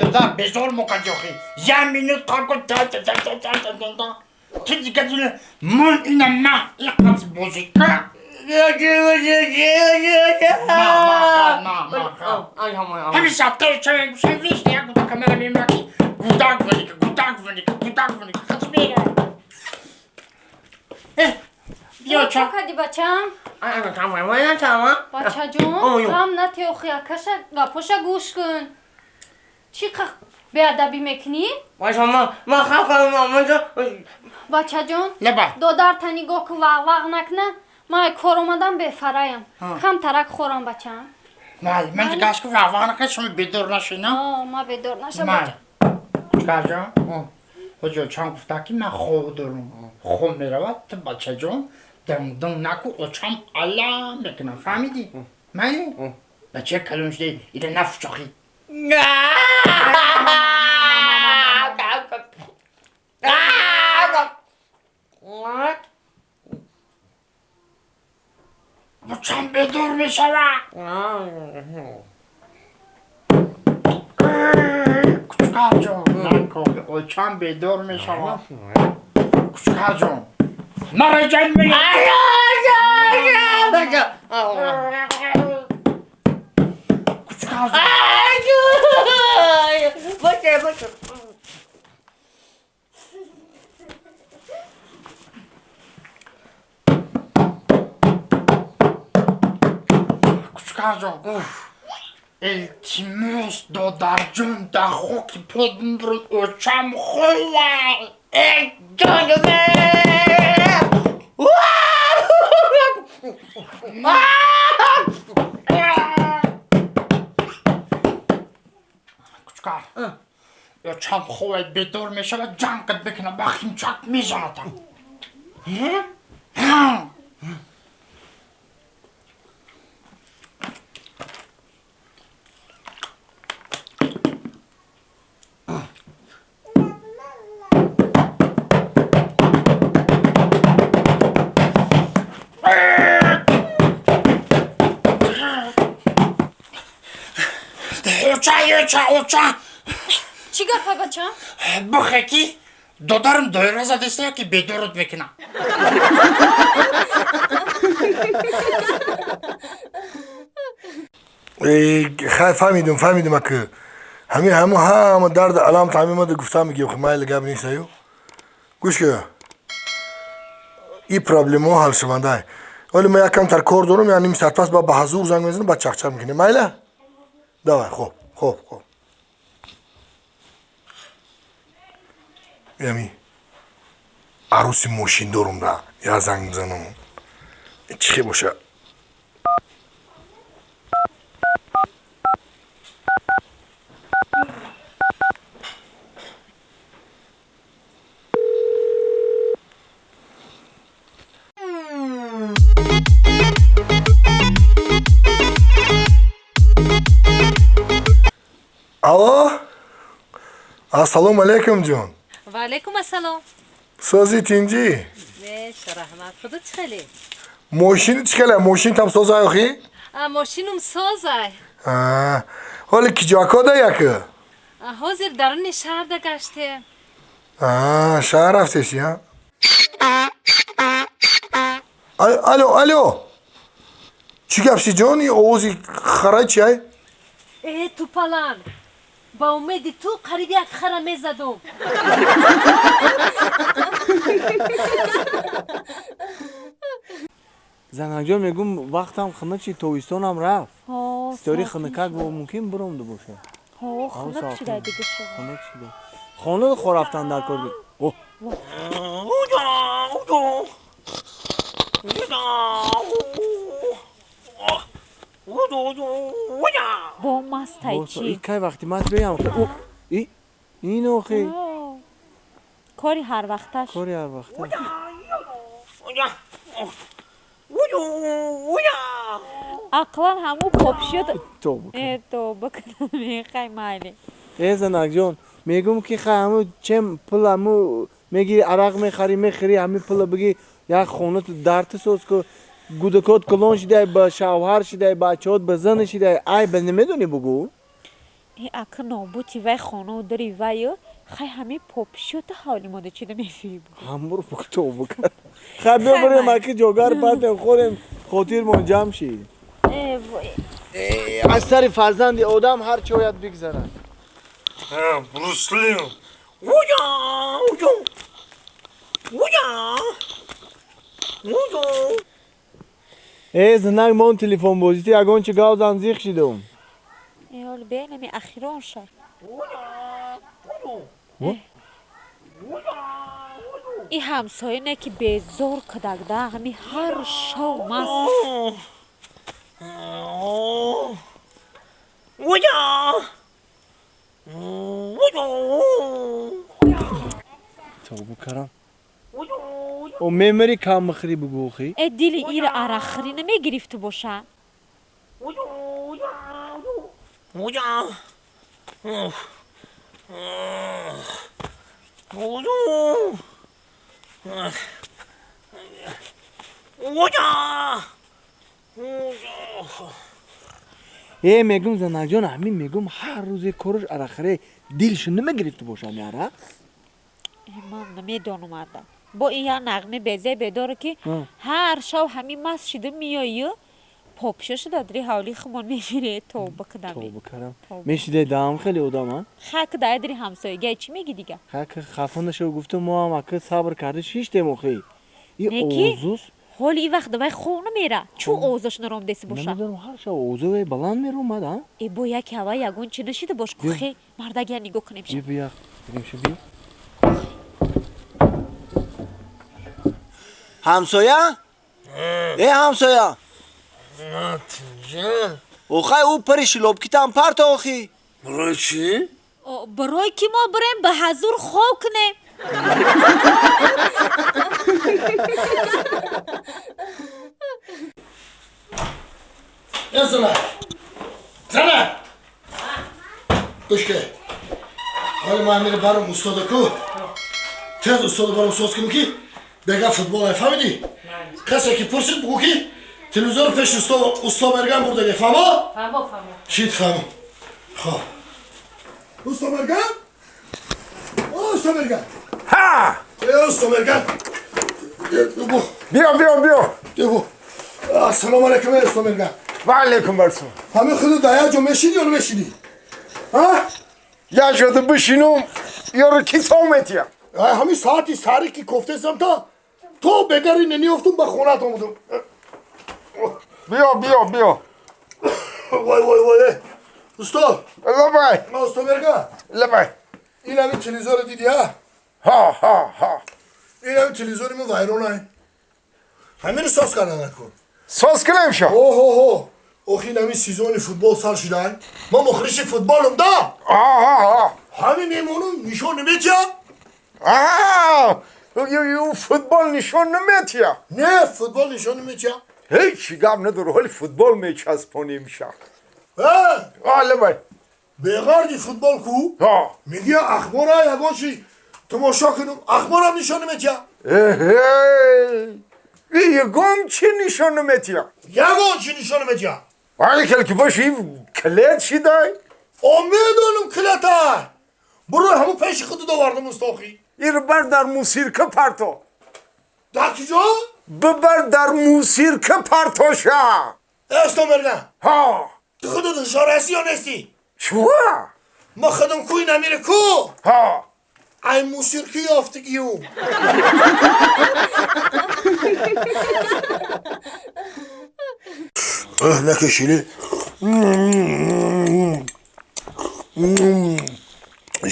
Додар безор мукаҷохи. Я минут қаб кун та та та та та та та та. Ту дига дила мон ина ма иқаз бозика. Ма ма ма ма. Ҳамин саттор чавен гушан виш я гуда камера мемаки. Гудак ваника, гудак ваника, гудак ваника. Хас мера. Э, биё ча. Кади бачам? Бачаҷон, ғам натеохи акаша гапоша гӯш кун. Чӣ беадабӣ мекунӣ? Бачаҷон, додарта нигоҳ кун, вағвағ накна. Ман кор омадам бефараям. Камтарак хӯрам бачам. Майли, ман гаш ку вағвағ накна, шумо бедор нашина. Ма бедор наша бача. Кучкарҷон, ҳоҷо чанд гуфта ки ман хоб дорам. Хоб меравад, ту бачаҷон дангдинг наку, очам алам мекунам. Фаҳмидӣ? Майли? Бача калон шуда, ира нафучохӣ. Очам бедор мешавад. Кучкарҷон, накохи, очам бедор мешавад. Кучкарҷон, маро ҷан Кучкарҷон. Кучкарҷон, илтимос додарҷон, дар хоки по бимбурам, очам хова. Кучкар, очам ховай бедор мешавад, ҷанг бикунам, ба химчак мезанадам. Оча, оча, оча. Чӣ гапа бачам? Бухе ки додарам доира задеста ки бедорот мекунам. Хай, фаҳмидум, фаҳмидум аки. Ҳамин ҳаму ҳама дард алам ҳамин мада гуфтам мегим, майли гап нест аю. Гӯш ки. И проблемаҳо ҳалшавандай. Вале ман як камтар кор дорам, я ним соат пас ба ҳазур занг мезанам, баъд чақчақ мекунем. Майла? Давай, хоб, хоб, хоб. Ями аруси мошин дорум да, я занг мезанам. Чӣ хел боша? Алло? Ассалому алейкум, ҷон. Ва алейкум ассалом. Сози тинҷӣ? Неш, раҳмат. Худо чӣ хеле? Мошини чӣ хеле? Мошин там созай охи? Мошинум созай. Ҳоли киҷоко да яки? Ҳозир даруни шаҳрда гаштем. Шаҳр рафтеси, а? Алло, алло. Чӣ гап ши ҷон? И овози харай чи ай? Э, тупалан. Ба умеди ту қариб як хара мезадум. Занакҷон, мегум вақтам хунук шид, тобистонам рафт. Ситори хунукак бо мумкин биромду боша. Хунук шуда дига шуд. Хунук шуда. Хона хо рафтан дар кор. О. Бо мастай чӣ? И кай вақти маст биям? И ин охи. Кори ҳар вақташ. Кори ҳар вақташ. Ақлан ҳаму попшиёт. Тоба кунам, мехай майли. Э, занакҷон, мегум ки хай ҳаму чем пул ҳаму мегири арақ мехари, мехӯри, ҳамин пула биги як хона дарти соз ку, гудакот калон шидай, ба шавҳар шидай, бачаҳот ба зан шидай, ай ба намедонӣ бугу? Ака нобути вай хону дари вай хай ҳами попшиёта ҳавли мода чида мефиҳӣ. Ҳамбур букто букар. Хай бибарем аки ҷогар партем хӯрем хотирмон ҷамъ шид. Аз сари фарзанди одам ҳар чӣ ояд бигзарад. Брусли. Э знак мон телефон бозити ягон чи гав зан зиқ шидум. Э ҳол бенами ахирон ша. И ҳамсоя не ки безор кадагда ҳами ҳар шов маст. Тавба карам. О мемари кам махри бугӯхӣ? Э дили ира арақхӯрӣ намегирифту боша. Э мегум занакҷон ҳамин мегум ҳар рӯзе кораш арақхӯрӣ дилшо намегирифту боша ҳами арақ? Ман намедонам ада. Бо ин як нағме безе бедоре ки ҳар шав ҳамин маст шида меоӣ попшо шуда дари ҳавлии хумон мефире тавба кадам. Тавба карам. Мешидай даам хеле одам а? Хак дай дари ҳамсоягия чӣ мегӣ дига? Хак хафа нашав гуфтам мо ҳам ака сабр карда шиштем охи. И овозус ҳоли и вақт давай хов намера. Чӯ овозаш наромдеси боша? Намедонам ҳар шав овозое баланд меромад а? Э бо яке ҳава ягон чӣ нашида бош кухе мардагия нигоҳ кунем ша. Бия бирем ша бия. Ҳамсоя? Э ҳамсоя? Охай ӯ пари шилобкитам парта охи. Барои чӣ? Барои ки мо бирем ба ҳазур хов кунем. Э зана! Зана! Гӯш ке. Ҳоли ман мери барам устода ку. Тез устода барам соз кунем ки бега футбол ай фаҳмидӣ? Касе ки пурсид бугӯ ки телевизор пеши усто Мерган бурдаге фаҳмо? Фаҳмо, фаҳмо. Шид фаҳмо. Хоб. Усто Мерган? О, усто Мерган. Ҳа! Э, усто Мерган. Биё, биё, биё. Бу. Ассалому алайкум, усто Мерган. Ва алайкум ассалом. Ҳамин худу дар як ҷо мешинӣ ё намешинӣ? Ҳа? Як ҷода бишинум, ёро китоб метиям. Ҳамин соати саҳре ки кофтесам то бегари нениёфтум ба хонаат омадам. Биё, биё, биё. Вой, вой, вой. Усто. Лабай. Усто Мерган. Лабай. Ин ҳамин телевизорро дидӣ, ҳа? Ҳа, ҳа, ҳа. Ин ҳамин телевизори мо вайронай. Ҳаминро соз карда накун. Соз кунем шо? Ҳо, ҳо, ҳо. Охи ин ҳамин сезони футбол сар шудай. Ман мухлиси футболам да. Ҳа, ҳа, ҳа. Ҳамин мемонум нишон наметиҳам. Футбол нишон наметиҳам. Не, футбол нишон наметиҳам. Ҳеҷ гап надора, ҳоли футбол мечаспонем ша. Э! Лабай. Беғарди футбол ку? Ҳа. Мегӯя ахбора ягон чи тамошо кунам, ахборам нишон наметиҳам. Эҳе! Ягон чи нишон наметиҳам. Ягон чи нишон наметиҳам. Ай хел ки боши клет шидай? О медонам клетай. Буро ҳамун пеши худу довардам устохи. Ир бар дар мусирка парто. Дар куҷо? Бибар дар мусирка партоша. Э усто Мерган. Ҳа. Ту худат ҳушёр ҳастӣ ё нестӣ? Чува? Ма худам кӯи намере ку? Ҳа. Ай мусирки ёфтагиюм. Эх, накашили.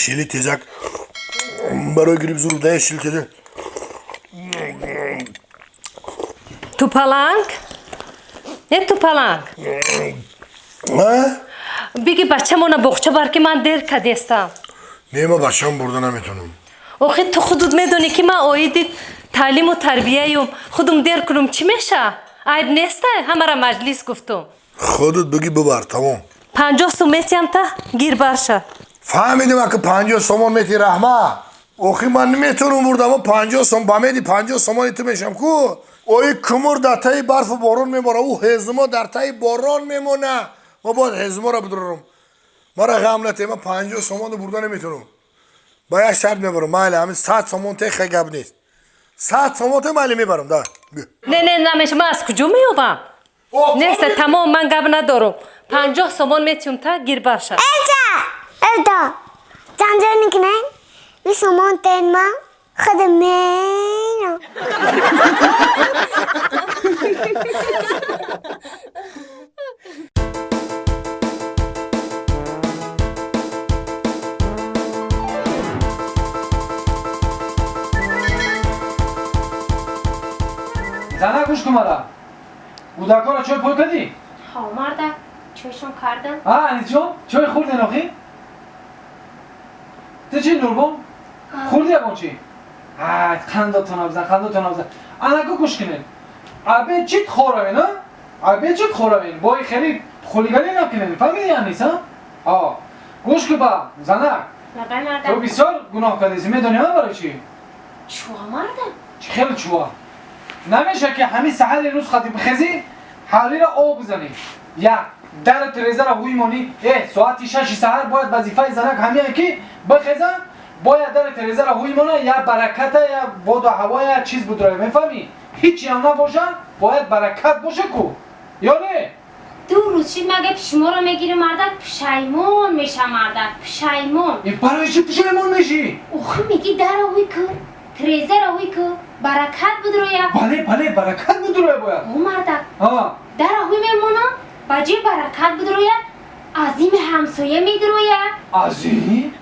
Шили тезак. Барои грипп зур да шили тезак. Тупаланг? Не тупаланг? А? Биги бачамона боғча бар ки ман дер кадестам. Не, ман бачам бурда наметонам. Охи ту худут медонӣ ки ман оиди таълиму тарбияюм худум дер кунум чӣ меша? Айб нестай? Ҳамара маҷлис гуфтум. Худут биги бибар, тамом. 50 сум метиҳам та гир барша. Фаҳмидим ака 50 сомон мети раҳма. Охи ман наметонам бурда, ман 50 сом ба меди 50 сомони ту мешам ку. Ои кумур дар таи барфу борон мебора, ӯ ҳезумо дар таи борон мемона. Ма бояд ҳезуморо бидурам. Мара ғам нате, ман 50 сомон бурда наметавонам. Ба як шарт мебарам, майли, ҳамин 100 сомон те хе гап нест. 100 сомон те майли мебарам, да. Не, не, намеша, ман аз куҷо меёбам? Нест, тамом, ман гап надорам. 50 сомон метиём та гир барша. Эта! Эта! Занҷир никунен? Ви сомон тен ма худ мерам. Зана гӯш кун мара. Кӯдакҳоро чой пой кардӣ? Ҳо, марда, чойшон кардам. А, Анисҷон, чой хӯрден охи? Ту чӣ, Нурбон? Хӯрдӣ ягон чӣ? Ай, қандотона бизан, қандотона бизан. Анаку гӯш кунед. Абе чит хоравен, а? Абе чит хоравен. Бои хеле хулиганӣ накунед. Фаҳмидӣ, Анис, а? Ҳо. Гӯш кун ба, занак. Лабай, марда. Ту бисёр гуноҳ кардеси, медонӣ, а, барои чӣ? Чуа, марда? Чӣ хеле чуа? Намеша ки ҳамин саҳари рӯз қати бихезӣ, ҳавлиро об бизанӣ. Як, дару тирезаро ҳуй монӣ. Э, соати 6 саҳар бояд вазифаи занак ҳамие ки бихеза, бояд дару тирезаро ҳуй мона, я бараката, я боду ҳаво, я чиз будро, мефаҳмӣ? Ҳичиам набоша, бояд баракат боша ку. Ё не? Ду рӯз шид мага шуморо мегирӣ, мардак, пушаймон меша, мардак, пушаймон. Э, барои чӣ пушаймон мешӣ? Охи меги даро ҳуй ку, тирезаро ҳуй ку, баракат будроя. Бале, бале, баракат будроя бояд. О, мардак. Даро ҳуй мемона, ба ҷои баракат будроя, азими ҳамсоя медроя. Азим?